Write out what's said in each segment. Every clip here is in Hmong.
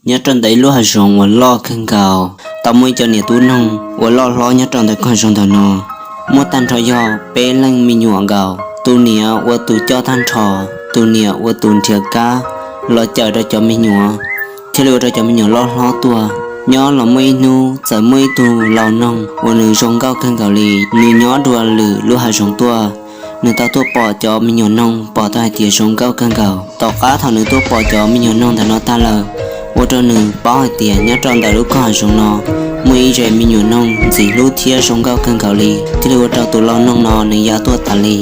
Nyob rau ntawm ib lub hav zoov uas loj kawg nkaus, tau muaj ib cov niam tub noog uas loj hlob nyob rau ntawm koog hav zoov ntawm no. Muaj tag nrho yog peb leej me nyuam nkaus. Tus niam ua tus coj tag nrho, tus niam ua tus nrhiav kab los cawm rau cov me nyuam, thiaj li ua rau cov me nyuam loj hlob tuaj. Nyob los muaj ib hnub txawm muaj ib tug lau noog uas nws zoo nkauj kawg nkaus li, nws nyob dua lwm lub hav zoov tuaj. Nws tau tuaj pom cov me nyuam noog, pom tau hais tias zoo nkauj kawg nkaus. Tom qab thaum nws tuaj pom cov me nyuam noog ntawm no tag lawm, ua rau nws paub hais tias nyob rau ntawm lub koog hav zoov no muaj ib zes me nyuam noog ntxim hlub thiab zoo nkauj kawg nkaus li, thiaj li ua rau tus lau noog no nws ya tuaj tas li.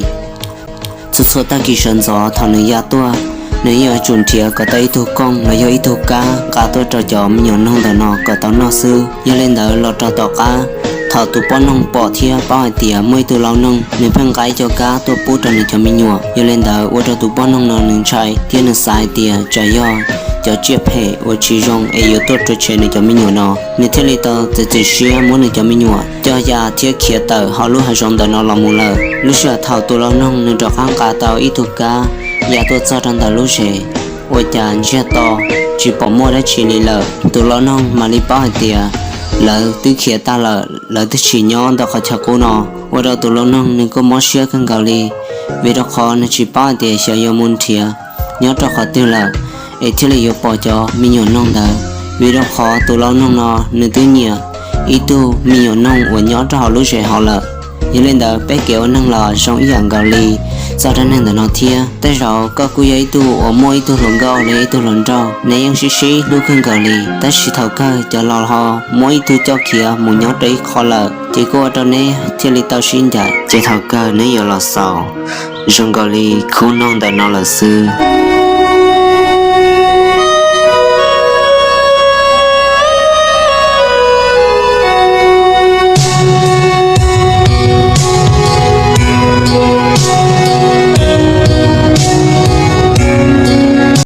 Txhua txhua tag kis sawv ntxov thaum nws ya tuaj, nws yeej yuav tsum nrhiav kom tau ib tug kooj los yog ib tug kab nqa tuaj rau cov me nyuam noog ntawm no kom tau noj xwb. Yog li ntawd los rau tom qab, thaum tus poj noog pom thiab paub hais tias muaj ib tug lau noog, nws pheej nqa ib co kab tuaj pub rau nws cov me nyuam. Yog li ntawd ua rau tus poj noog no nws ntshai thiab nws xav hais tias tsam yog cov tsiaj phem uas tsis zoo es yuav tuaj rhuav tshem nws cov me nyuam no, nws thiaj li tau txiav txim siab muab nws cov me nyuam coj ya thiab khiav tawm hauv lub hav zoov ntawm no los mus lawm. Lub sij hawm thaum tus lau noog nws rov qab nqa tau ib tug kab ya tuaj txog rau ntawm lub zes, ua cas ntsiag to, tsis pom muaj dab tsi li lawm. Tus lau noog mam li paub hais tias lawv twb khiav tag lawm, lawv twb tsis nyob ntawm qhov chaw qub no. Ua rau tus lau noog nws kuj mob siab kawg nkaus li, vim rau qhov nws tsis paub hais tias xyov yuav mus nrhiav nyob rau qhov twg lawm es thiaj li yuav pom cov me nyuam noog ntawd. Vim rau qhov tus lau noog no nws twb nyiam ib tug me nyuam noog uas nyob rau hauv lub zes hauv lawm. Yog li ntawd peb kev ua neeg los zoo ib yam nkaus li txoj dab neeg ntawm no thiab. Tej zaum koj kuj yog ib tug uas muaj ib tug hluas nkauj los yog ib tug hluas nraug, neb yeej sib sib hlub kawg nkaus li, tab sis thaum kawg cov laus ho muab ib tug coj khiav mus nyob rau ib qho lawm, ces kuj ua rau neb thiaj li tau sib ncaim, ces thaum kawg neb yuav los xaus zoo nkaus li khub noog ntawm no lawm xwb.